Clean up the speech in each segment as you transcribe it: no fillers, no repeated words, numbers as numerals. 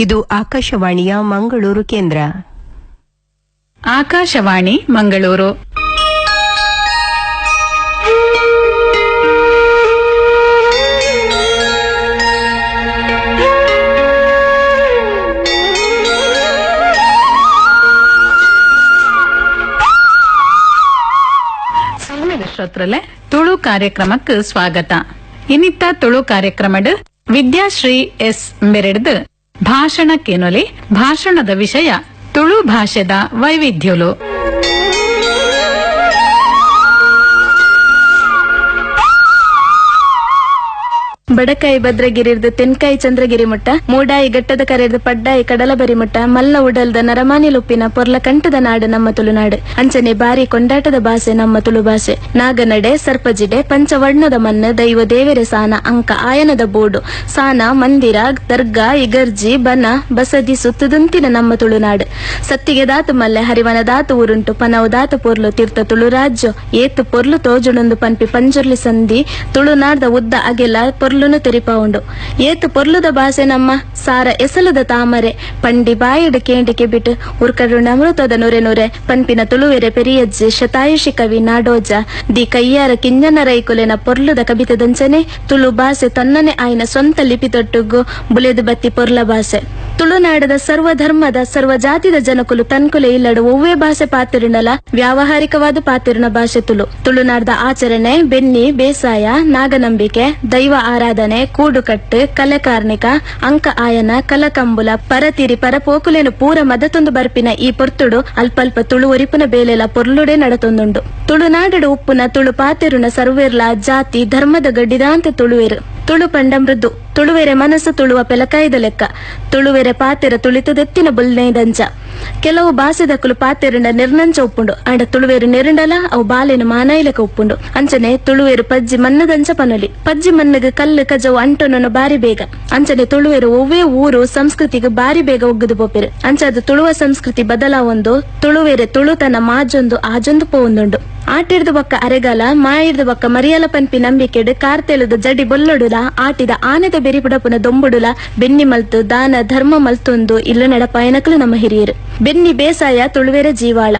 ಇದು ಆಕಾಶವಾಣಿಯ ಮಂಗಳೂರು ಕೇಂದ್ರ. ಆಕಾಶವಾಣಿ ಮಂಗಳೂರು. ಶ್ರೋತ್ರಲೆ ತುಳು ಕಾರ್ಯಕ್ರಮಕ್ಕೆ ಸ್ವಾಗತ. ಇನ್ನಿತ್ತ ತುಳು ಕಾರ್ಯಕ್ರಮಡ್ ವಿದ್ಯಾಶ್ರೀ ಎಸ್ ಮೆರೆಡ್ದು ಭಾಷಣ ಕೇನೊಲಿ. ಭಾಷಣದ ವಿಷಯ ತುಳು ಭಾಷೆದ ವೈವಿಧ್ಯಲು. ಬಡಕಾಯಿ ಭದ್ರಗಿರಿರ್ದು ತೆನ್ಕಾಯಿ ಚಂದ್ರಗಿರಿ ಮುಟ್ಟ, ಮೂಡಾಯಿ ಗಟ್ಟದ ಕರೆರ್ದು ಪಡ್ಡಾಯಿ ಕಡಲಬರಿ ಮುಟ್ಟ, ಮಲ್ಲ ಉಡಲ್ದ ನರಮಾನಿ ಲುಪ್ಪಿನ ಪೊರ್ಲ ಕಂಠದ ನಾಡು ನಮ್ಮ ತುಳುನಾಡು. ಅಂಚನೆ ಬಾರಿ ಕೊಂಡಾಟದ ಭಾಷೆ ನಮ್ಮ ತುಳು ಭಾಷೆ. ನಾಗನಡೆ ಸರ್ಪಜಿಡೆ ಪಂಚವರ್ಣದ ಮಣ್ಣು, ದೈವ ದೇವೆರೆ ಸಾನ, ಅಂಕ ಆಯನದ ಬೋಡು, ಸಾನ ಮಂದಿರ ದರ್ಗಾ ಇಗರ್ಜಿ ಬನ ಬಸದಿ ಸುತ್ತದಂತಿನ ನಮ್ಮ ತುಳುನಾಡು. ಸತ್ತಿಗೆ ದಾತು ಮಲ್ಲೆ ಹರಿವನ ದಾತು ಊರುಂಟು, ಪನವು ದಾತು ಪೊರ್ಲು ತೀರ್ಥ ತುಳು ರಾಜ್ಯ ಏತು ಪೊರ್ಲು ತೋಜುಣೊಂದು ಪನ್ಪಿ ಪಂಜುರ್ಲಿ ಸಂಧಿ ತುಳುನಾಡ್ದ ಉದ್ದ ಅಗೆಲ ಪೊರ್ಲುನು ತೆರಿಪಾವುಂಡು. ಏತು ಪೊರ್ಲುದ ಭಾಷೆ ನಮ್ಮ ಸಾರ ಎಸಲುದ ತಾಮರೆ ಪಂಡಿ ಬಾಯಿಡು ಕೇಂಡಿಕೆ ಬಿಟ್ಟು ಉರ್ಕರುಣ ಅಮೃತದ ನುರೆ ನುರೆ ಪನ್ಪಿನ ತುಳುವೆರೆ ಪೆರಿಯಜ್ಜೆ ಶತಾಯುಷಿ ಕವಿ ನಾಡೋಜ the ಕಯ್ಯಾರ ಕಿಂಜನ ರೈಕುಲೆನ ಪೊರ್ಲುದ ಕವಿತದಂಚನೆ ತುಳು ಭಾಷೆ ತನ್ನನೆ ಆಯ್ನ ಸ್ವಂತ ಲಿಪಿ ತೊಟ್ಟುಗು ಬುಲೆದು ಬತ್ತಿ ಪೊರ್ಲ ಭಾಷೆ. ತುಳುನಾಡದ ಸರ್ವ ಧರ್ಮದ ಸರ್ವ ಜಾತಿದ ಜನಕುಲು ತನ್ಕುಲೆ ಇಲ್ಲಡು ಒವ್ವೇ ಭಾಷೆ ಪಾತಿರುಣಲ ವ್ಯಾವಹಾರಿಕವಾದ ಪಾತಿರುಣ ಭಾಷೆ ತುಳು. ತುಳುನಾಡದ ಆಚರಣೆ ಬೆನ್ನಿ ಬೇಸಾಯ ನಾಗನಂಬಿಕೆ ದೈವ ಆರಾಧನೆ ಕೂಡುಕಟ್ಟು ಕಲೆ ಕಾರ್ಣಿಕ ಅಂಕ ಆಯನ ಕಲಕಂಬುಲ ಪರತಿರಿ ಪರಪೋಕುಲೇನು ಪೂರ ಮದತೊಂದು ಬರ್ಪಿನ ಈ ಪೊರ್ತುಡು ಅಲ್ಪಲ್ಪ ತುಳು ಒರಿಪುನ ಬೇಲೆಲ ಪೊರ್ಲುಡೆ ನಡತೊಂದುಂಡು. ತುಳುನಾಡು ಉಪ್ಪುನ ತುಳು ಪಾತಿರುಣ ಸರ್ವೇರ್ಲ ಜಾತಿ ಧರ್ಮದ ಗಡ್ಡಿದಾಂತ ತುಳುವೆರು. ತುಳು ಪಂಡ ಮೃದು ತುಳುವೆರೆ ಮನಸ್ಸು ತುಳುವ ಪೆಲಕಾಯ್ದ ಲೆಕ್ಕ ತುಳುವೆರೆ ಪಾತೆರ ತುಳಿತದೆತ್ತಿನ ಬುಲ್ನೈದಂಚ. ಕೆಲವು ಭಾಷೆದಕ್ಕಲು ಪಾತೆರಂಡ ನಿರ್ನಂಚ ಉಪ್ಪುಂಡು, ಅಂಡ ತುಳುವೆರು ನೆರುಂಡಲ ಅವು ಬಾಲೆನು ಮಾನಾಯಿಲೆಕ ಉಪ್ಪುಂಡು. ಅಂಚನೆ ತುಳುವೆರು ಪಜ್ಜಿ ಮನ್ನದಂಚ ಪನೊಲಿ. ಪಜ್ಜಿ ಮನ್ನಗ ಕಲ್ಲು ಕಜವು ಅಂಟೊನನು ಬಾರಿ ಬೇಗ. ಅಂಚನೆ ತುಳುವೆರು ಒವ್ವೇ ಊರು ಸಂಸ್ಕೃತಿಗೆ ಬಾರಿ ಬೇಗ ಒಗ್ಗದು ಪೋಪೆರು. ಅಂಚಾದ ತುಳುವ ಸಂಸ್ಕೃತಿ ಬದಲಾವೊಂದು ತುಳುವೆರೆ ತುಳುತನ ಮಾಜೊಂದು ಆಜೊಂದು ಪೋವೊಂದುಂಡು. ಆಟಿರ್ದು ಬೊಕ್ಕ ಅರೆಗಾಲ ಮಾಯಿರ್ದು ಬೊಕ್ಕ ಮರಿಯಲ ಪನ್ಪಿ ನಂಬಿಕೆಡ್ ಕಾರ್ತೆಲದ ಜಡಿ ಬೊಲ್ಲೊಡುಲ ಆಟಿದ ಆನೆದ ಬೆರಿಪುಡಪುನ ದೊಂಬುಡುಲ ಬೆನ್ನಿ ಮಲ್ತು ದಾನ ಧರ್ಮ ಮಲ್ತೊಂದು ಇಲ್ಲ ನಡಪಾಯನಕಲು ನಮ್ಮ ಹಿರಿಯರು. ಬೆನ್ನಿ ಬೇಸಾಯ ತುಳುವೆರ ಜೀವಾಳ.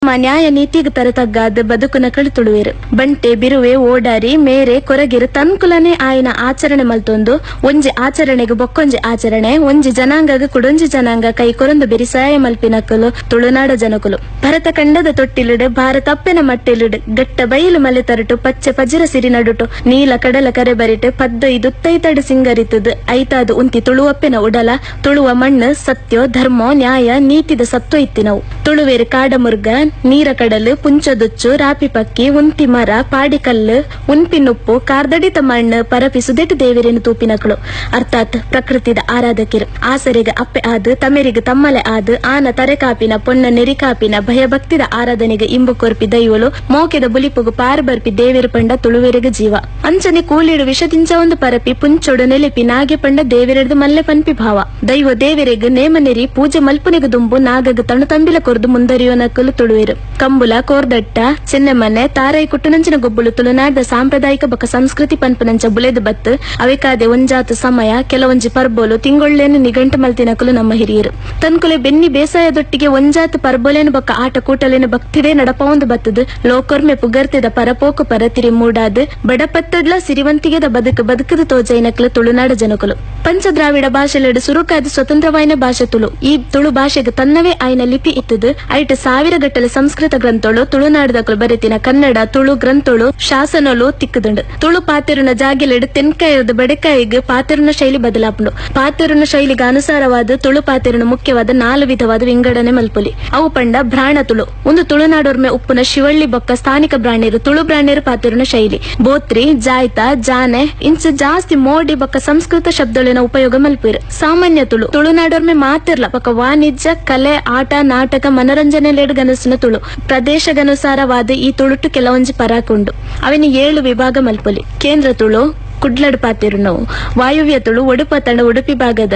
ನ್ಯಾಯ ನೀತಿಗೆ ತರತಗ್ಗಾದ ಬದುಕುನಕಳು ತುಳುವೆರು. ಬಂಟೆ ಬಿರುವೆ ಓಡಾರಿ ಮೇರೆ ಕೊರಗಿರು ತನ್ಕುಲನೆ ಆಯ್ನ ಆಚರಣೆ ಮಲ್ತೊಂದು ಒಂಜಿ ಆಚರಣೆಗೆ ಬೊಕ್ಕೊಂಜಿ ಆಚರಣೆ ಒಂಜಿ ಜನಾಂಗಗ ಕುಡೊಂಜಿ ಜನಾಂಗ ಕೈ ಕೊರೊಂದು ಬೆರಿಸಾಯ ಮಲ್ಪಿನಕಲು ತುಳುನಾಡ ಜನಕುಲು. ಭರತ ಖಂಡದ ತೊಟ್ಟಿಲಿಡು ಭಾರತಪ್ಪೆನ ಮಟ್ಟಿಲಿಡು ಗಟ್ಟ ಬಯಲು ಮಲೆ ತರಟು ಪಚ್ಚೆ ಪಜಿರ ಸಿರಿ ನಡುಟು ನೀಲ ಕಡಲ ಕರೆ ಬರಿಟು ಪದ್ದೊಯ್ ದುತ್ತೈತಡು ಸಿಂಗರಿತದು ಐತಾದು ಉಂತಿ ತುಳುವಪ್ಪೆನ ಉಡಲ ತುಳುವ ಮಣ್ಣು ಸತ್ಯೋ ಧರ್ಮೋ ನ್ಯಾಯ ನೀತಿದ ಸತ್ವ ಇತ್ತಿನವು. ತುಳುವೇರು ಕಾಡಮುರ್ಗ ನೀರ ಕಡಲು ಪುಂಚದುಚ್ಚು ರಾಪಿ ಪಕ್ಕಿ ಉಂತಿ ಮರ ಪಾಡಿಕಲ್ಲು ಉನ್ಪಿನುಪ್ಪು ಕಾರ್ದಡಿತ ಮಣ್ಣು ಪರಪಿ ಸುದೆಟು ದೇವರೇನು ತೂಪಿನಕಳು ಅರ್ಥಾತ್ ಪ್ರಕೃತಿದ ಆರಾಧಕಿರು. ಆಸರೆಗೆ ಅಪ್ಪೆ ಆದು ತಮೆರಿಗೆ ತಮ್ಮಲೆ ಆದು ಆನ ತರೆಕಾಪಿನ ಪೊನ್ನ ನೆರಿಕಾಪಿನ ಭಯಭಕ್ತಿದ ಆರಾಧನೆಗೆ ಇಂಬು ಕೊರ್ಪಿ ದೈವಲು ಮೋಕೆದ ಬುಲಿಪುಗು ಪಾರು ಬರ್ಪಿ ದೇವೆರು ಪಂಡ ತುಳುವೆರೆಗೆ ಜೀವ. ಅಂಚನೆ ಕೂಲಿಡು ವಿಷದಿಂಚ ಒಂದು ಪರಪಿ ಪುಂಚೊಡು ನೆಲೆಪಿ ನಾಗೆ ಪಂಡ ದೇವೆರೆಡ್ದು ಮಲ್ಲೆ ಪನ್ಪಿ ಭಾವ. ದೈವ ದೇವೆರೆಗ್ ನೇಮ ನೆರಿ ಪೂಜೆ ಮಲ್ಪುನೆಗೆ ದುಂಬು ನಾಗಗ ತಣು ತಂಬಿಲ ಕೊರ್ದು ಮುಂದರಿಯೋನಕಲು ತುಳುವೆರು. ಕಂಬುಲ ಕೋರ್ದಟ್ಟ ಚೆನ್ನೆಮನೆ ತಾರೈ ಕುಟ್ಟುನಂಚಿನ ಗೊಬ್ಬುಲು ತುಳುನಾಡ ಸಾಂಪ್ರದಾಯಿಕ ಬೊಕ ಸಂಸ್ಕೃತಿ ಪನ್ಪುನಂಚ ಬುಲೆದು ಬತ್ತು ಅವೆಕಾದೆ ಒಂಜಾತು ಸಮಯ ಕೆಲವೊಂಜಿ ಪರ್ಬೋಲು ತಿಂಗೊಳ್ಳೇನು ನಿಘಂಟು ಮಲ್ತಿನಕಲು ನಮ್ಮ ಹಿರಿಯರು. ತನ್ಕುಲೆ ಬೆನ್ನಿ ಬೇಸಾಯದೊಟ್ಟಿಗೆ ಒಂಜಾತು ಪರ್ಬೋಲೇನು ಬೊಕ್ಕ ಆಟ ಕೂಟಲೇನು ಭಕ್ತಿಡೇ ನಡಪವೊಂದು ಬತ್ತದು ಲೋಕೊರ್ಮೆ ಪುಗರ್ತೆದ ಪರಪೋಕು ಪರತಿರಿ ಮೂಡಾದು ಬಡಪತ್ತಡ್ಲ ಸಿರಿವಂತಿಗೆದ ಬದುಕು ಬದುಕದು ತೋಜೈನಕಲು ತುಳುನಾಡ ಜನಕುಲು. ಪಂಚದ್ರಾವಿಡ ಭಾಷೆಲೆಡು ಸುರುಕಾದ ಸ್ವತಂತ್ರವಾಯಿನ ಭಾಷೆ ತುಳು. ಈ ತುಳು ಭಾಷೆಗೆ ತನ್ನವೇ ಆಯ್ನ ಲಿಪಿ ಇತ್ತದು. ಐಟ ಸಾವಿರ ಗಟ್ಟಲೆ ಸಂಸ್ಕೃತ ಗ್ರಂಥಗಳು ತುಳುನಾಡದಕಲು ಬರೆತಿನ ಕನ್ನಡ ತುಳು ಗ್ರಂಥಗಳು ಶಾಸನಲು ತಿಕ್ಕದುಂಡು. ತುಳು ಪಾತೆರುನ ಜಾಗೆಲೆಡು ತೆನ್ಕಾಯದ ಬಡೆಕಾಯಿಗೆ ಪಾತೆರುನ ಶೈಲಿ ಬದಲಾಪುಂಡು. ಪಾತೆರುನ ಶೈಲಿಗೆ ಅನುಸಾರವಾದ ತುಳು ಪಾತೆರುನ ಮುಖ್ಯವಾದ 4 ವಿಧವಾದ ವಿಂಗಡಣೆ ಮಲ್ಪೊಲಿ. ಅವು ಪಂಡ ಬ್ರಾಣ ತುಳು ಒಂದು ತುಳುನಾಡೊರ್ಮೆ ಉಪ್ಪುನ ಶಿವಳ್ಳಿ ಬೊಕ್ಕ ಸ್ಥಾನಿಕ ಬ್ರಾಣೇರು ತುಳು ಬ್ರಾಣೇರು ಪಾತೆರುನ ಶೈಲಿ. ಬೋತ್ರಿ ಜಾಯ್ತ ಜಾನೆ ಇಂಚ ಜಾಸ್ತಿ ಮೋಡಿ ಬೊಕ್ಕ ಸಂಸ್ಕೃತ ಶಬ್ದಗಳಿನ ಉಪಯೋಗ ಮಲ್ಪಿರು. ಸಾಮಾನ್ಯ ತುಳು ತುಳುನಾಡೊರ್ಮೆ ಮಾತಿರ್ಲ ಬೊಕ್ಕ ವಾಣಿಜ್ಯ ಕಲೆ ಆಟ ನಾಟಕ ಮನರಂಜನೆ ಗನಸಿನ ತುಳು. ಪ್ರದೇಶಗನುಸಾರವಾದ ಈ ತುಳುಟು ಕೆಲವೊಂಜಿ ಪರಾಕುಂಡು. ಅವಿನ 7 ವಿಭಾಗ ಮಲ್ಪೊಲಿ. ಕೇಂದ್ರ ತುಳು, ಕುಡ್ಲಡ್ ಪಾತಿರುನವು. ವಾಯುವ್ಯ ತುಳು ಒಡುಪ ತಂಡ ಉಡುಪಿ ಭಾಗದ.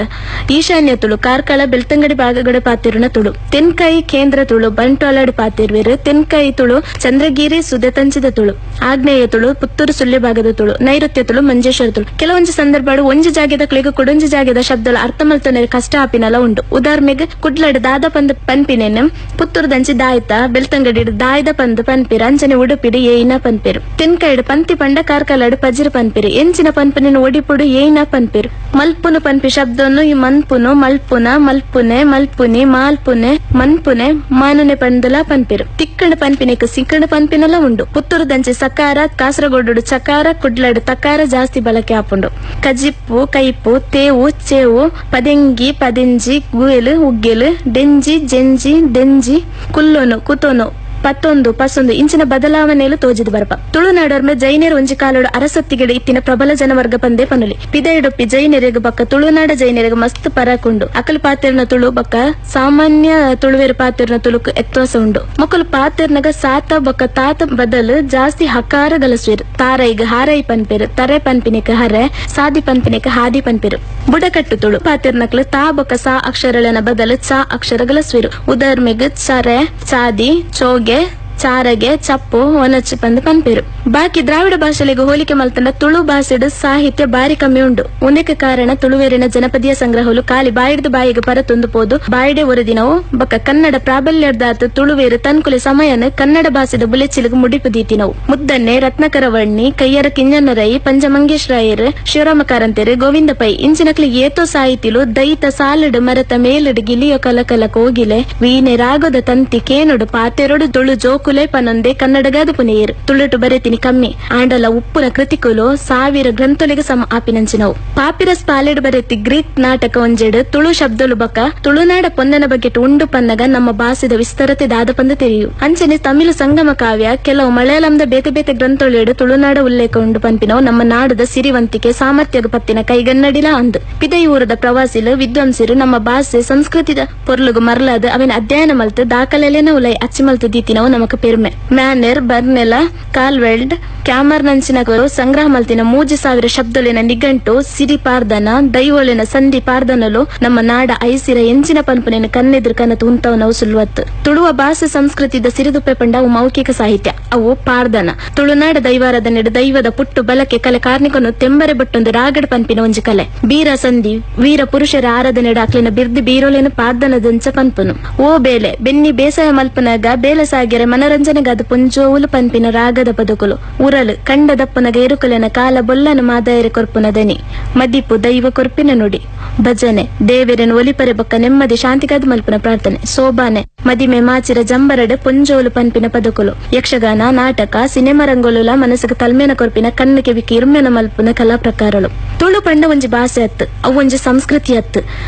ಈಶಾನ್ಯ ತುಳು ಕಾರ್ಕಳ ಬೆಳ್ತಂಗಡಿ ಭಾಗಗಡ ಪಾತಿರುನ ತುಳು. ತೆನ್ಕಾಯಿ ಕೇಂದ್ರ ತುಳು ಬಂಟ್ವಾಳಡ್ ಪಾತಿರುವೆರು. ತೆನ್ಕಾಯಿ ತುಳು ಚಂದ್ರಗಿರಿ ಸುದೆತಂಚದ ತುಳು. ಆಗ್ನೇಯ ತುಳು ಪುತ್ತೂರು ಸುಳ್ಯ ಭಾಗದ ತುಳು. ನೈಋತ್ಯ ತುಳು ಮಂಜೇಶ್ವರ ತುಳು. ಕೆಲವೊಂಜಿ ಸಂದರ್ಭಡು ಒಂಜಿ ಜಾಗೆದ ಕ್ಲಿಗು ಕೊಡೊಂಜಿ ಜಾಗೆದ ಶಬ್ದಲ ಅರ್ಥ ಮಲ್ತೊನೆರೆ ಕಷ್ಟ ಆಪಿನಲ ಉಂಡು. ಉದಾಹರಣೆಗೆ ಕುಡ್ಲಡ್ ದಾದ ಪಂದ್ ಪನ್ಪಿನೇನು ಪುತ್ತೂರುದಂಚಿ ದಾಯ್ತ, ಬೆಳ್ತಂಗಡಿ ದಾಯ್ದ ಪಂದ್ ಪನ್ಪಿರು, ಅಂಚನೆ ಉಡುಪಿಡು ಏಯಿನ ಪನ್ಪಿರು. ತೆನ್ಕಾಯಿಡು ಪಂತಿ ಪಂಡ ಕಾರ್ಕಳಡು ಪಜಿರು ಪನ್ಪಿರು. ಎಂಚಿನ ಪನ್ಪಿನೇನು ಒಡಿಪುಡು ಏಯಿನ ಪನ್ಪಿರು. ಮಲ್ಪುನು ಪನ್ಪಿ ಶಬ್ದವನ್ನು ಈ ಮನ್ಪುನು, ಮಲ್ಪುನ, ಮಲ್ಪುನೆ, ಮಲ್ಪುನಿ, ಮಾಲ್ಪುನೆ, ಮನ್ಪುನೆ, ಮಾನುನೆ ಪಂದಲ ಪನ್ಪಿರು. ತಿಕ್ಕಣ ಪನ್ಪಿನೆಕ್ ಸಿಕ್ಕಣ ಪನ್ಪಿನಲ ಉಂಡು. ಪುತ್ತೂರುದಂಚಿ ಸಕಾರ, ಕಾಸರಗೋಡು ಚಕಾರ, ಕುಡ್ಲಡು ತಕಾರ ಜಾಸ್ತಿ ಬಳಕೆ ಆಪುಂಡು. ಕಜಿಪ್ಪು, ಕೈಪು, ತೇವು, ಚೇವು, ಪದೆಂಗಿ, ಪದೆಂಜಿ, ಗುಯಲು, ಉಗ್ಗೆಲು, ಡೆಂಜಿ, ಜೆಂಜಿ, ದೆಂಜಿ, ಕುಲ್ಲೋನು, ಕುತೋನು, ಪತ್ತೊಂದು, ಪಸೊಂದು ಇಂಚಿನ ಬದಲಾವಣೆಲು ತೋಜಿದು ಬರಪ. ತುಳುನಾಡೊರ್ಮೆ ಜೈನರು ಒಂಜಿ ಕಾಲೋಡು ಅರಸೊತ್ತಿಗೆಡು ಇತ್ತಿನ ಪ್ರಬಲ ಜನವರ್ಗ ಪಂದೇ ಪನುಲಿ. ಪಿದೈಡೊಪ್ಪಿ ಜೈನರಿಗೆ ಬಕ್ಕ ತುಳುನಾಡ ಜೈನರಿಗೆ ಮಸ್ತ್ ಪರಕುಂಡು. ಅಕಲ್ ಪಾತೆರ್ನ ತುಳು ಬಕ್ಕ ಸಾಮಾನ್ಯ ತುಳುವೆರು ಪಾತೆರ್ನ ತುಳುಕು ಎತ್ವಾಸ ಉಂಡು. ಮೊಕಲು ಪಾತೆರ್ನಗ ಸಾತ ಬಕ್ಕ ತಾತ ಬದಲು ಜಾಸ್ತಿ ಹಕಾರ ಗಲಸುವೆರು. ತಾರೈಗ್ ಹಾರೈ ಪನ್ಪೆರು, ತರೆ ಪನ್ಪಿನೆಕ್ ಹರೆ, ಸಾದಿ ಪನ್ಪಿನೆಕ್ ಹಾದಿ ಪನ್ಪೆರು. ಬುಡಕಟ್ಟು ತುಳು ಪಾತೆರ್ನಕ್ಲು ತಾ ಬೊಕ್ಕ ಸಾ ಅಕ್ಷರಗಳನ್ನ ಬದಲು ಚ ಅಕ್ಷರ ಗಲಸುವೆರು. ಉದಾಹರಣೆಗೆ ಚರೆ, ಚಾದಿ, ಚೋಗೆ, ಚಾರಗೆ, ಚಪ್ಪು, ಒನಚು ಪಂದ್ ಪನ್ಪೆರು. ಬಾಕಿ ದ್ರಾವಿಡ ಭಾಷೆಲೆಗ್ ಹೋಲಿಕೆ ಮಲ್ತಂಡ ತುಳು ಭಾಷೆಡ್ ಸಾಹಿತ್ಯ ಬಾರಿ ಕಮ್ಮಿ ಉಂಡು. ಉಂದಕ್ಕೆ ಕಾರಣ ತುಳುವೆರಿನ ಜನಪದೀಯ ಸಂಗ್ರಹಲು ಖಾಲಿ ಬಾಯಿಡ್ದು ಬಾಯಿಗೆ ಪರತೊಂದು ಪೋದು ಬಾಯಿಡೆ ಒರದಿನವು. ಬೊಕ್ಕ ಕನ್ನಡ ಪ್ರಾಬಲ್ಯದಾತ ತುಳುವೇರು ತನ್ಕುಲೆ ಸಮಯನ ಕನ್ನಡ ಭಾಷೆದ ಬುಲೆಚಿಲಿಗೆ ಮುಡಿಪು ದೀತಿನವು. ಮುದ್ದನ್ನೆ, ರತ್ನಾಕರವರ್ಣಿ, ಕಯ್ಯರ ಕಿಂಜನ್ನರೈ, ಪಂಚಮಂಗೇಶ್ ರಾಯರ್, ಶಿವರಾಮ ಕಾರಂತೆರು, ಗೋವಿಂದ ಪೈ ಇಂಚಿನಕ್ಲಿ ಏತೋ ಸಾಹಿತಿಲು ದೈತ ಸಾಲಡು ಮರತ ಮೇಲಡು ಗಿಲಿಯೋ ಕಲಕಲ ಕೋಗಿಲೆ ವೀಣೆ ರಾಗದ ತಂತಿ ಕೇನುಡು ಪಾತೆರೊಡು ತುಳು ಜೋಕುಲೆ ಪನೊಂದೆ ಕನ್ನಡಗಾದ ಪುನೆಯರು. ತುಳುಟು ಬರೆತಿನಿ ಕಮ್ಮಿ ಆಂಡಲ ಉಪ್ಪುನ ಕೃತಿಕುಲು ಸಾವಿರ ಗ್ರಂಥೊಲೆಗೆ ಸಮ ಆಪಿನಂಚಿನವು. ಪಾಪಿರಸ್ ಪಾಲೆಡು ಬರೆತಿ ಗ್ರೀಕ್ ನಾಟಕ ಒಂಜೆಡು ತುಳು ಶಬ್ದಲು ಬಕ್ಕ ತುಳುನಾಡ ಪೊನ್ನನ ಬಗ್ಗೆ ಉಂಡು ಪನ್ನಗ ನಮ್ಮ ಭಾಷೆದ ವಿಸ್ತರತೆ ದಾದ ಪಂದ ತೆರೆಯು. ಅಂಚನೆ ತಮಿಳು ಸಂಗಮ ಕಾವ್ಯ ಕೆಲವು ಮಲಯಾಳಂದ ಬೇತೆ ಬೇತೆ ಗ್ರಂಥೊಳೆಡು ತುಳುನಾಡ ಉಲ್ಲೇಖ ಉಂಡು ಪನ್ಪಿನವು ನಮ್ಮ ನಾಡದ ಸಿರಿವಂತಿಕೆ ಸಾಮರ್ಥ್ಯಗ ಪತ್ತಿನ ಕೈಗನ್ನಡಿಲ ಅಂದು. ಪಿದೈಯೂರದ ಪ್ರವಾಸಿಲು ವಿದ್ವಾಂಸರು ನಮ್ಮ ಭಾಷೆ ಸಂಸ್ಕೃತಿದ ಪೊರ್ಲುಗು ಮರಲಾದ ಅವಿನ ಅಧ್ಯಯನ ಮಲ್ತು ದಾಖಲೆಲೇನ ಉಲೈ ಅಚ್ಚಿಮಲ್ತು ದೀತಿನವು ನಮಕ್ ಪೆರ್ಮೆ. ಮ್ಯಾನೆರ್, ಬರ್ನೆಲ, ಕಾಲ್ವೆಲ್ಡ್, ಕ್ಯಾಮರ್ ನಂಚಿನಗರು ಸಂಗ್ರಹ ಮಲ್ತಿನ 3000 ಶಬ್ದಲಿನ ನಿಘಂಟು ಸಿರಿ ಪಾರ್ದನ ದೈವೊಳಿನ ಸಂಧಿ ಪಾರ್ದನಲು ನಮ್ಮ ನಾಡ ಐಸಿರ ಎಂಚಿನ ಪನ್ಪುನೇನು ಕನ್ನೆದುರು ಕನತು ಉಂತವನವು ಸುಲ್ವತ್ತು. ತುಳುವ ಭಾಷೆ ಸಂಸ್ಕೃತಿದ ಸಿರಿದುಪ್ಪೆ ಪಂಡ ಅವು ಮೌಖಿಕ ಸಾಹಿತ್ಯ, ಅವು ಪಾರ್ದನ. ತುಳುನಾಡ ದೈವಾರಾಧನೆ ದೈವದ ಪುಟ್ಟು ಬಲಕೆ ಕಲೆ ಕಾರ್ಣಿಕನು ತೆಂಬರೆ ಬಟ್ಟೊಂದು ರಾಗಡ ಪನ್ಪಿನ ಒಂಜಿ ಕಲೆ. ಬೀರ ಸಂಧಿ ವೀರ ಪುರುಷರ ಆರಾಧನೆ ಅಕ್ಲಿನ ಬಿರ್ದಿ ಬೀರೋಲೇನು ಪಾರ್ದನದಂಚ ಪನ್ಪುನು. ಓ ಬೇಲೆ ಬೆನ್ನಿ ಬೇಸಾಯ ಮಲ್ಪನಾಗ ಬೇಲೆ ಸಾಗೆರೆ ಮನರಂಜನೆಗಾದ ಪುಂಜೋವುಲು ಪನ್ಪಿನ ರಾಗದ ಪದಕುಲು. ಉರಲು ಕಂಡದಪ್ಪನಗ ಎರುಕುಲೆನ ಕಾಲ ಬೊಲ್ಲನ ಮಾದಾಯರೆ ಕೊರ್ಪುನ ದನಿ. ಮದಿಪು ದೈವ ಕೊರ್ಪಿನ ನುಡಿ. ಭಜನೆ ದೇವೆರನ್ ಒಲಿಪರೆ ಬೊಕ್ಕ ನೆಮ್ಮದಿ ಶಾಂತಿಗಾದ ಮಲ್ಪುನ ಪ್ರಾರ್ಥನೆ. ಸೋಬಾನೆ ಮದಿಮೆ ಮಾಚಿರ ಜಂಬರಡ್ ಪೊಂಜೋಲು ಪನ್ಪಿನ ಪದಕುಲು. ಯಕ್ಷಗಾನ, ನಾಟಕ, ಸಿನಿಮಾ ರಂಗೋಲುಲ ಮನಸ್ಸಿಗೆ ತಲ್ಮೇನ ಕೊರ್ಪಿನ ಕಣ್ಣು ಕೆವಿకి ಇರ್ಮೆನ ಮಲ್ಪುನ ಕಲಾ ಪ್ರಕಾರಗಳು. ತುಳು ಪಂಡ ಒಂಜಿ ಭಾಷೆ ಅತ್ತು, ಅವು ಒಂಜಿ ಸಂಸ್ಕೃತಿ ಅತ್ತು.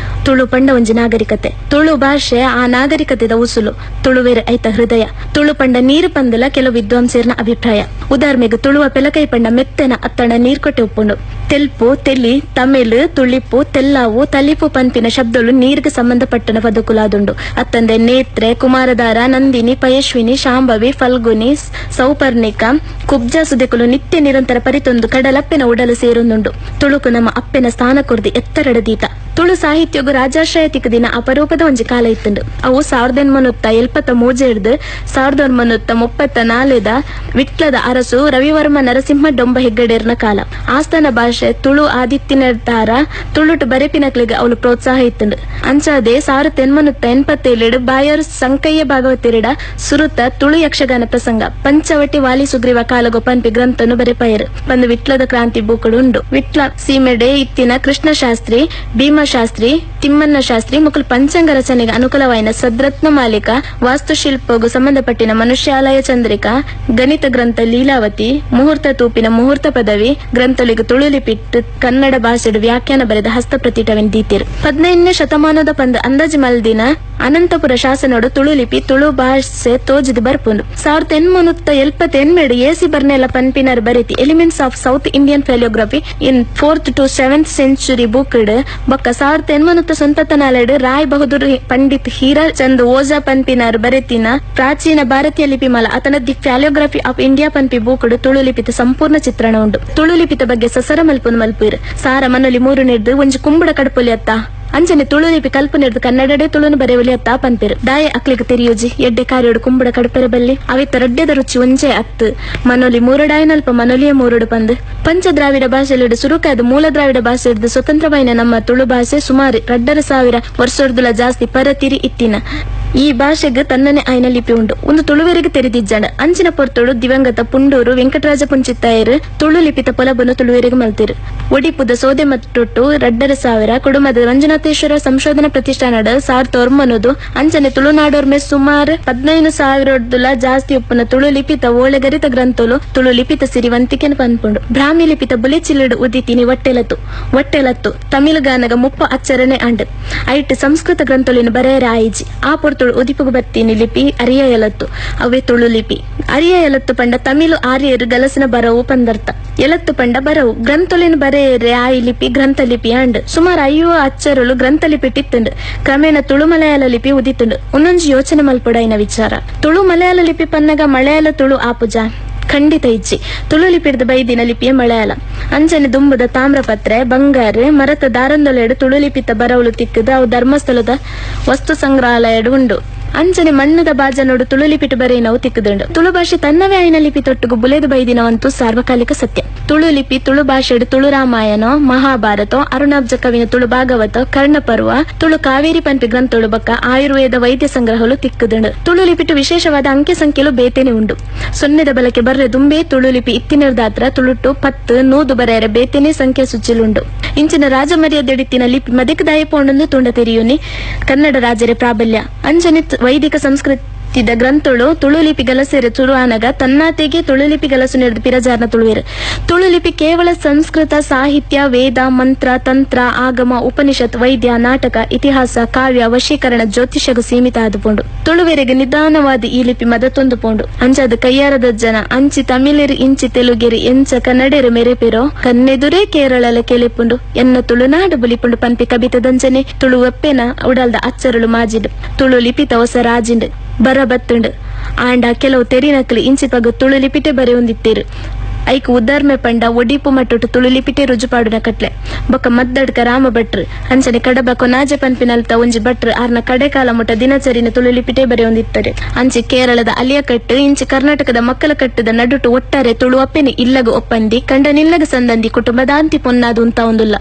ತುಳು ಪಂಡ ಒಂಜಿ ನಾಗರಿಕತೆ. ತುಳು ಭಾಷೆ ಆ ನಾಗರಿಕತೆದ ಉಸುಲು. ತುಳುವೇರ ಐತ ಹೃದಯ. ತುಳು ಪಂಡ ನೀರು ಪಂದಲ ಕೆಲವು ವಿದ್ವಾಂಸರ್ನ ಅಭಿಪ್ರಾಯ. ಉದಾಹರಣೆಗೆ ತುಳುವ ಪೆಲಕೈ ಪಂಡ ಮೆತ್ತನ ಅತ್ತಣ ನೀರ್ಕೊಟ್ಟೆ ಉಪ್ಪುಂಡು. ತೆಲ್ಪು, ತೆಲಿ, ತಮಿಳು, ತುಳಿಪು, ತೆಲ್ಲಾವು, ತಲಿಪು ಪನ್ಪಿನ ಶಬ್ದಗಳು ನೀರಿಗೆ ಸಂಬಂಧಪಟ್ಟನ ಪದಕುಲಾದುಂಡು. ಅತ್ತಂದೆ ನೇತ್ರೆ, ಕುಮಾರಧಾರ, ನಂದಿನಿ, ಪಯಶ್ವಿನಿ, ಶಾಂಭವಿ, ಫಲ್ಗುನಿ, ಸೌಪರ್ಣಿಕ, ಕುಬ್ಜ ಸುದೆಕುಲು ನಿತ್ಯ ನಿರಂತರ ಪರಿತೊಂದು ಕಡಲಪ್ಪೆನ ಉಡಲು ಸೇರೊಂದುಂಡು. ತುಳುಕು ನಮ್ಮ ಅಪ್ಪೆನ ಸ್ಥಾನ ಕೊರ್ದಿ ಎತ್ತರಡ ದೀತ. ತುಳು ಸಾಹಿತ್ಯಗು ರಾಜಾಶ್ರಯ ತಿಕ್ಕದಿನ ಅಪರೂಪದ ಒಂಜಿ ಕಾಲ ಇತ್ತುಂಡು. ಅವು 1873 1934 ವಿಟ್ಲದ ಅರಸು ರವಿವರ್ಮ ನರಸಿಂಹ ಡೊಂಬ ಹೆಗ್ಗಡೇರ್ನ ಕಾಲ. ಆಸ್ಥಾನ ಭಾಷೆ ತುಳು ಆದಿತ್ಯನಾರ ತುಳುಟು ಬರೆಪಿನಕ್ಲಿಗೆ ಅವಳು ಪ್ರೋತ್ಸಾಹ ಇತ್ತುಂಡು. ಅಂಚಾದೆ 1887 ಬಾಯರು ಸಂಕಯ್ಯ ಭಾಗವತಿರಡ ಸುರುತ ತುಳು ಯಕ್ಷಗಾನ ಪ್ರಸಂಗ ಪಂಚವಟಿ ವಾಲಿ ಸುಗ್ರೀವ ಕಾಲಗೋ ಪನ್ಪಿ ಗ್ರಂಥನು ಬರೆಪಾಯರು ಬಂದು ವಿಟ್ಲದ ಕ್ರಾಂತಿ ಬೂಕುಡು ಉಂಡು. ವಿಟ್ಲ ಸೀಮೆಡೆ ಇತ್ತಿನ ಕೃಷ್ಣಶಾಸ್ತ್ರಿ, ಭೀಮಶಾಸ್ತ್ರಿ, ತಿಮ್ಮನ್ನ ಶಾಸ್ತ್ರಿ ಮುಕುಲ್ ಪಂಚಾಂಗ ರಚನೆಗೆ ಅನುಕೂಲವಾಯಿನ ಸದ್ರತ್ನ ಮಾಲಿಕ, ವಾಸ್ತುಶಿಲ್ಪಗೂ ಸಂಬಂಧಪಟ್ಟಿನ ಮನುಷ್ಯಾಲಯ ಚಂದ್ರಿಕಾ, ಗಣಿತ ಗ್ರಂಥ ಲೀಲಾವತಿ, ಮುಹೂರ್ತ ತೂಪಿನ ಮುಹೂರ್ತ ಪದವಿ ಗ್ರಂಥಲಿಗೆ ತುಳುಲಿಪಿಟ್ಟು ಕನ್ನಡ ಭಾಷೆಡು ವ್ಯಾಖ್ಯಾನ ಬರೆದ ಹಸ್ತಪ್ರತಿಟವೆನ್ ದೀತಿರು. 15ನೇ ಶತಮಾನದ ಪಂದ ಅಂದಾಜು ಮಲ್ದಿನ ಅನಂತಪುರ ಶಾಸನೋಡು ತುಳುಲಿಪಿ ತುಳು ಭಾಷೆ ತೋಜಿದು ಬರ್ಪುಂಡು. 1878 AC ಬರ್ನೆಲ್ಲ ಪನ್ಪಿನರ್ ಬರೆತಿ elements of South Indian palaeography in 4th to 7th century book ಬೊಕ್ಕ 1800 1994 Rai Bahadur Pandit Hira Chand Ojha ಪನ್ಪಿನಾರ್ ಬರೆತಿನ ಪ್ರಾಚೀನ ಭಾರತೀಯ ಲಿಪಿ ಮಾಲ ಅತನ the ಪ್ಯಾಲಿಯೋಗ್ರಫಿ of India ಪನ್ಪಿ ಬೂಕುಡು ತುಳು ಲಿಪಿತ ಸಂಪೂರ್ಣ ಚಿತ್ರಣ ಉಂಡು. ತುಳು ಲಿಪಿತ ಬಗ್ಗೆ ಸಸರ ಮಲ್ಪುನು ಮಲ್ಪುಯಿರ್ ಸಾರ ಮನೊಲಿ ಮೂರು ನೆಡ್ದು ಒಂಜಿ ಕುಂಬುಡ ಕಡಪೊಲಿ ಅತ್ತ ಅಂಚನೆ ತುಳು ಲಿಪಿ ಕಲ್ಪನೆರ್ದು ಕನ್ನಡಡೆ ತುಳುನು ಬರೆವಲಿ ಅತ್ತ ಪನ್ಪೆರು. ದಾಯ ಅಕ್ಲಿಗ್ ತೆರಿಯೋಜಿ ಎಡ್ಡೆ ಕಾರ್ಯೋಡು ಕುಂಬುಡ ಕಡಪೆರೆ ಬಲ್ಲಿ ಅವಿತ್ತ ರಡ್ಡೆದ ರುಚಿ ಒಂಜೆ ಅತ್ತು ಮನೊಲಿ ಮೂರಡಾಯನಲ್ಪ ಮನೊಲಿಯ ಮೂರಡು ಪಂದು. ಪಂಚ ದ್ರಾವಿಡ ಭಾಷೆಲೆಡು ಸುರುಕಾದ ಮೂಲ ದ್ರಾವಿಡ ಭಾಷೆಡ್ದು ಸ್ವತಂತ್ರವಾಯಿನ ನಮ್ಮ ತುಳು ಭಾಷೆ ಸುಮಾರು 2,500 ವರ್ಷರ್ದುಲ ಜಾಸ್ತಿ ಪರತಿರಿ ಇತ್ತಿನ ಈ ಭಾಷೆಗೆ ತನ್ನನೆ ಆಯ್ನ ಲಿಪಿ ಉಂಡು. ಒಂದು ತುಳುವೆರಿಗೆ ತೆರೆದಿಜ್ಜಾಂಡ ಅಂಚಿನ ಪೊರ್ತುಡು ದಿವಂಗತ ಪುಂಡೂರು ವೆಂಕಟರಾಜ ಪುಂಚಿತ್ತಾಯರು ತುಳು ಲಿಪಿತ ಪೊಲಬನ್ನು ತುಳುವೆರಿಗೆ ಮಲ್ತಿರು. ಒಡಿಪುದ ಸೋದೆ ಮಟ್ಟೊಟ್ಟು 2,500 ಕುಡುಮದ ಮಂಜುನಾಥೇಶ್ವರ ಸಂಶೋಧನಾ ಪ್ರತಿಷ್ಠಾನದ 1900 ಅಂಚನೆ ತುಳುನಾಡೋರ್ಮೆ ಸುಮಾರು 15,000 ಜಾಸ್ತಿ ಉಪ್ಪುನ ತುಳು ಲಿಪಿತ ಓಳೆಗರಿತ ಗ್ರಂಥಲು ತುಳು ಲಿಪಿತ ಸಿರಿವಂತಿಕೆನ ಪನ್ಪುಂಡು. ಬ್ರಾಹ್ಮಿ ಲಿಪಿತ ಬುಲೆಚಿಲ್ಲಡು ಉದಿತಿನಿ ಒಟ್ಟೆಲತ್ತು ಒಟ್ಟೆಲತ್ತು ತಮಿಳುಗಾನಗ ಮುಪ್ಪ ಅಚ್ಚರಣೆ ಅಂಡ್ ಐಟ್ ಸಂಸ್ಕೃತ ಗ್ರಂಥಲಿನ ಬರೆಯರ ಆಯಿಜಿ. ಆ ಪೊರ್ತುಡು ಉದಿಪುಗು ಬತ್ತೀನಿ ಲಿಪಿ ಅರಿಯ ಎಲತ್ತು ಅವೇ ತುಳು ಲಿಪಿ. ಅರಿಯ ಎಲತ್ತು ಪಂಡ ತಮಿಳು ಆರ್ಯರು ಗಲಸಿನ ಬರವು ಪಂದರ್ಥ, ಎಲತ್ತು ಪಂಡ ಬರವು ಗ್ರಂಥಲಿನ ಬರೆಯರೆ ಆಯಿ ಲಿಪಿ ಗ್ರಂಥ ಲಿಪಿ ಅಂಡ್ ಸುಮಾರು 50 ಅಚ್ಚರುಳು ಗ್ರಂಥ ಲಿಪಿ ಟಿತ್ತುಂಡು. ಕ್ರಮೇಣ ತುಳು ಮಲಯಾಳ ಲಿಪಿ ಉದಿತುಂಡು. ಒಂದೊಂದು ಯೋಚನೆ ಮಲ್ಪೊಡೈನ ವಿಚಾರ. ತುಳು ಮಲಯಾಳ ಲಿಪಿ ಪನ್ನಗ ಮಲಯಾಳ ತುಳು ಆಪುಜ ಖಂಡಿತ ಇಜ್ಜಿ. ತುಳು ಲಿಪಿಡ್ದು ಬೈದಿನ ಲಿಪಿಯ ಮಲಯಾಳ. ಅಂಚನೆ ದುಂಬುದ ತಾಮ್ರಪತ್ರೆ ಬಂಗಾರು ಮರತ ದಾರಂದೊಲೆಡು ತುಳು ಲಿಪಿತ ಬರವಲು ತಿಕ್ಕದ ಅವು ಧರ್ಮಸ್ಥಳದ ವಸ್ತು ಸಂಗ್ರಹಾಲಯಡು ಉಂಡು. ಅಂಚನೆ ಮಣ್ಣದ ಬಾಜನೋಡು ತುಳು ಲಿಪಿಟು ಬರೆಯಿನವು ತಿಕ್ಕದುಂಡು. ತುಳು ಭಾಷೆ ತನ್ನವೇ ಆಯ್ನ ಲಿಪಿ ತೊಟ್ಟುಗು ಬುಲೆದು ಬೈದಿನವಂತೂ ಸಾರ್ವಕಾಲಿಕ ಸತ್ಯ. ತುಳು ಲಿಪಿ ತುಳು ಭಾಷೆಡು ತುಳು ರಾಮಾಯಣ, ಮಹಾಭಾರತ, ಅರುಣಾಬ್ಜ ಕವಿನ ತುಳು ಭಾಗವತ, ಕರ್ಣಪರ್ವ, ತುಳು ಕಾವೇರಿ ಪನ್ಪಿ ಗ್ರಂಥೋಳು ಬಕ್ಕ ಆಯುರ್ವೇದ ವೈದ್ಯ ಸಂಗ್ರಹಲು ತಿಕ್ಕದುಂಡು. ತುಳು ಲಿಪಿಟು ವಿಶೇಷವಾದ ಅಂಕೆ ಸಂಖ್ಯೆಲು ಬೇತೇನೆ ಉಂಡು. ಸೊನ್ನೆದ ಬಲಕೆ ಬರ್ರೆ ದುಂಬೆ ತುಳು ಲಿಪಿ ಇತ್ತಿನರ್ದಾತ್ರ ತುಳುಟು 10 100 ಬರೆಯರೆ ಬೇತೇನೆ ಸಂಖ್ಯೆ ಸುಚ್ಚಿಲುಂಡು. ಇಂಚಿನ ರಾಜಮರ್ಯಾದೆಡಿತ್ತಿನ ಲಿಪಿ ಮದಕದಾಯ ಪೋಂಡೊಂದು ತುಂಡ ತೆರೆಯುನಿ ಕನ್ನಡ ರಾಜರೇ ಪ್ರಾಬಲ್ಯ. ಅಂಚನೆ ವೈದಿಕ ಸಂಸ್ಕೃತಿದ ಗ್ರಂಥಳು ತುಳು ಲಿಪಿ ಗಲಸೆರೆ ತುಳುವಾನಗ ತನ್ನಾತೆಗೆ ತುಳು ಲಿಪಿ ಗಲಸು ನೆರೆದು ಪಿರಜಾರ್ನ ತುಳುವೆರು. ತುಳು ಲಿಪಿ ಕೇವಲ ಸಂಸ್ಕೃತ ಸಾಹಿತ್ಯ, ವೇದ, ಮಂತ್ರ, ತಂತ್ರ, ಆಗಮ, ಉಪನಿಷತ್, ವೈದ್ಯ, ನಾಟಕ, ಇತಿಹಾಸ, ಕಾವ್ಯ, ವಶೀಕರಣ, ಜ್ಯೋತಿಷಗೂ ಸೀಮಿತ ಆದುಪೋಂಡು. ತುಳುವೆರೆಗೆ ನಿಧಾನವಾದ ಈ ಲಿಪಿ ಮದತೊಂದು ಪೋಂಡು. ಅಂಚಾದ ಕೈಯಾರದ ಜನ ಅಂಚಿ ತಮಿಳೆರು ಇಂಚಿ ತೆಲುಗೆರು ಎಂಚ ಕನ್ನಡರು ಮೆರೆಪೆರೋ ಕನ್ನೆದುರೇ ಕೇರಳಲ ಕೆಲೆಪುಂಡು ಎನ್ನ ತುಳುನಾಡು ಬುಲಿಪುಂಡು ಪನ್ಪಿ ಕಬಿತದಂಚನೆ ತುಳು ಒಪ್ಪೆನ ಉಡಲ್ದ ಅಚ್ಚರುಳು ಮಾಜಿಂಡು. ತುಳು ಲಿಪಿತ ಹೊಸ ರಾಜಿಂಡು ಬರ ಬತ್ತುಂಡು. ಆಂಡ ಕೆಲವು ತೆರಿನಕ್ಲು ಇಂಚಿ ಪಗ ತುಳು ಲಿಪಿಟೆ ಬರೆಯೊಂದಿತ್ತೇರು. ಐಕ್ ಉದಾರ್ಮೆ ಪಂಡ ಒಡಿಪು ಮಟ್ಟೊಟ್ಟು ತುಳು ಲಿಪಿಟೆ ರುಜುಪಾಡುನ ಕಟ್ಲೆ ಬೊಕ್ಕ ಮದ್ದಡ್ಕ ರಾಮ ಭಟ್ರು ಅಂಚನೆ ಕಡಬ ಕೊನಾಜ ಪನ್ಪಿನಲ್ತ ಒಂಜಿ ಭಟ್ರು ಆರ್ನ ಕಡೆಕಾಲ ಮುಟ್ಟ ದಿನಚರಿನ ತುಳು ಲಿಪಿಟೆ ಬರೆಯೊಂದಿತ್ತಾರೆ. ಅಂಚೆ ಕೇರಳದ ಅಲಿಯಕಟ್ಟು ಇಂಚೆ ಕರ್ನಾಟಕದ ಮಕ್ಕಳ ಕಟ್ಟದ ನಡುಟು ಒಟ್ಟಾರೆ ತುಳು ಅಪ್ಪೆನೆ ಇಲ್ಲಗ ಒಪ್ಪಂದಿ ಕಂಡನಿಲ್ಲಗ ಸಂದಂದಿ ಕುಟುಂಬದಾಂತಿ ಪೊನ್ನಾದು ಉಂತ ಒಂದುಲ್ಲ.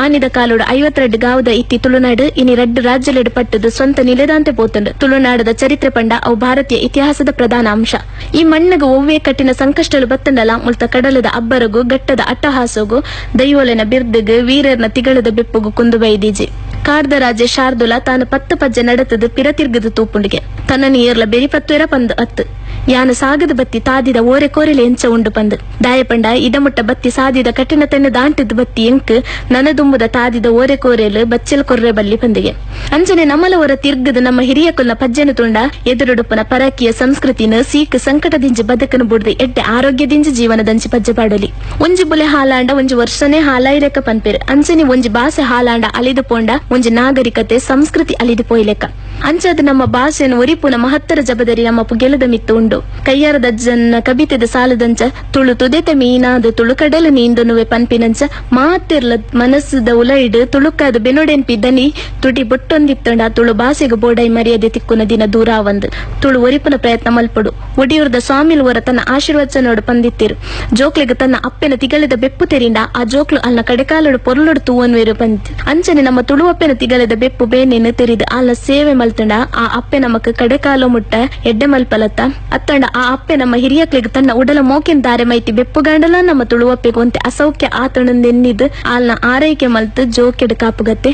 ಆನಿದ ಕಾಲೋಡು 52 ಗಾವದ ಇತ್ತಿ ತುಳುನಾಡು ಇನಿ 2 ರಾಜ್ಯಲೆಡು ಪಟ್ಟದು ಸ್ವಂತ ನಿಲೆದಾಂತೆ ಪೋತುಂಡು. ತುಳುನಾಡದ ಚರಿತ್ರೆ ಪಂಡ ಅವು ಭಾರತೀಯ ಇತಿಹಾಸದ ಪ್ರಧಾನ ಅಂಶ. ಈ ಮಣ್ಣಗ ಒವ್ವೇ ಕಠಿಣ ಸಂಕಷ್ಟಲು ಬತ್ತಂಡಲ ಮುಲ್ತ ಕಡಲದ ಅಬ್ಬರಗು ಗಟ್ಟದ ಅಟ್ಟಹಾಸಗು ದೈವೋಲೆನ ಬಿರ್ದಗು ವೀರರ್ನ ತಿಗಳದ ಬೆಪ್ಪುಗು ಕುಂದು ಬೈದೀಜಿ. ಕಾಡ್ದ ರಾಜೆ ಶಾರ್ದುಲ ತಾನು 10 ಪಜ್ಜೆ ನಡತದು ಪಿರತಿರ್ಗದು ತೂಪುಂಡಿಗೆ ತನ್ನನ್ನು ಏರ್ಲ ಬೆರಿ ಪತ್ತುವೆರ ಪಂದು ಅತ್ತು ಯಾನ ಸಾಗದ ಬತ್ತಿ ತಾದಿದ ಓರೆ ಕೋರೆಲೆ ಎಂಚ ಉಂಡು ಪಂದು ದಾಯಪಂಡ ಇದಮುಟ್ಟ ಬತ್ತಿ ಸಾದಿದ ಕಠಿಣ ತೆನ್ನ ದಾಂಟಿದ ಬತ್ತಿ ಎಂಕ್ ನನದುಂಬುದ ತಾದಿದ ಓರೆ ಕೋರೆಲು ಬಚ್ಚಲ್ ಕೊರ್ರೆ ಬಲ್ಲಿ ಪಂದಿಗೆ. ಅಂಚನೆ ನಮ್ಮಲ ಒರ ತಿರ್ಗದ ನಮ್ಮ ಹಿರಿಯ ಕುಲ್ನ ಪಜ್ಜೆನ ತುಂಡ ಎದುರುಡುಪ್ಪನ ಪರಕೀಯ ಸಂಸ್ಕೃತಿನ ಸೀಕ್ ಸಂಕಟದಿಂಜಿ ಬದುಕನು ಬುಡ್ದು ಎಡ್ಡೆ ಆರೋಗ್ಯದಿಂಜಿ ಜೀವನದಂಚಿ ಪಜ್ಜೆ ಪಾಡಲಿ. ಒಂಜಿ ಬುಲೆ ಹಾಲಾಂಡ ಒಂಜಿ ವರ್ಷನೇ ಹಾಲಾಯಿಲೆಕ್ಕ ಪನ್ಪೇರು. ಅಂಚನೆ ಒಂಜಿ ಬಾಸೆ ಹಾಲಾಂಡ ಅಲಿದು ಪೋಂಡ ಒಂಜಿ ನಾಗರಿಕತೆ ಸಂಸ್ಕೃತಿ ಅಲಿದು ಪೋಯ್ಲೆಕ್ಕ. ಅಂಚಾದ ನಮ್ಮ ಭಾಷೆಯನ್ನು ಒರಿಪುನ ಮಹತ್ತರ ಜಬದರಿ ನಮ್ಮ ಪುಗೆಲದ ಮಿತ್ತು ಉಂಡು. ಕೈಯಾರದ ಜನ್ನ ಕಬಿತೆದ ಸಾಲದಂಚ ತುಳು ತುದೆತ ಮೀನಾದ ತುಳು ಕಡಲು ನೀಂದನುವೆ ಪನ್ಪಿನಂಚ ಮಾತಿರ್ಲ ಮನಸ್ಸುದ ಉಲೈಡು ತುಳುಕಾದ ಬೆನೊಡೆನ್ಪಿ ದನಿ ತುಟಿ ಬೊಟ್ಟೊಂದಿತ್ತಂಡ ತುಳು ಭಾಷೆಗೆ ಬೋಡೈ ಮರ್ಯಾದೆ ತಿಕ್ಕುನ ದಿನ ದೂರ ಒಂದು. ತುಳು ಒರಿಪುನ ಪ್ರಯತ್ನ ಮಲ್ಪಡು. ಒಡಿಯೂರ್ದ ಸ್ವಾಮಿಲ್ ಒರ ತನ್ನ ಆಶೀರ್ವಚನೋಡು ಪಂದಿತ್ತಿರು. ಜೋಕ್ಲೆಗ್ ತನ್ನ ಅಪ್ಪೆನ ತಿಗಲೆದ ಬೆಪ್ಪು ತೆರಿಂಡ ಆ ಜೋಕ್ಲು ಅಲ್ನ ಕಡೆಕಾಲಡು ಪೊರ್ಲೊಡು ತೂವನ್ವೇರು ಪಂದ್. ಅಂಚನೆ ನಮ್ಮ ತುಳುವಪ್ಪೆನ ತಿಗಲೆದ ಬೆಪ್ಪು ಬೇನೆನು ತೆರಿದು ಅಲ್ನ ಸೇವೆ ಮಲ್ತಂಡ ಆ ಅಪ್ಪೆ ನಮಕ್ ಕಡೆಕಾಲು ಮುಟ್ಟ ಎಡ್ಡೆ ಮಲ್ಪಲತ್ತ. ಅತ್ತಂಡ ಆ ಅಪ್ಪೆ ನಮ್ಮ ಹಿರಿಯಕ್ಲಿಗೆ ತನ್ನ ಉಡಲ ಮೋಕಿನ ದಾರೆ ಮೈತಿ ಬೆಪ್ಪುಗಾಂಡಲ ನಮ್ಮ ತುಳುವಪ್ಪೆಗೆ ಒಂತೆ ಅಸೌಖ್ಯ ಆತಣಂದೆನ್ನಿದ್ ಆಲ್ನ ಆರೈಕೆ ಮಲ್ತು ಜೋಕೆಡ್ ಕಾಪುಗತ್ತೆ.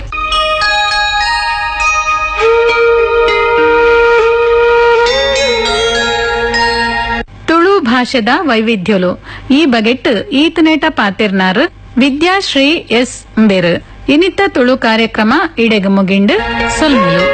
ತುಳು ಭಾಷೆದ ವೈವಿಧ್ಯಲು ಈ ಬಗೆಟ್ ಈತನೇಟ ಪಾತಿರ್ನಾರ್ ವಿದ್ಯಾಶ್ರೀ ಎಸ್ ಬೇರು. ಇನಿತ ತುಳು ಕಾರ್ಯಕ್ರಮ ಇಡೆಗ ಮುಗಿಂಡು ಸೊಲ್ಮೆಲು.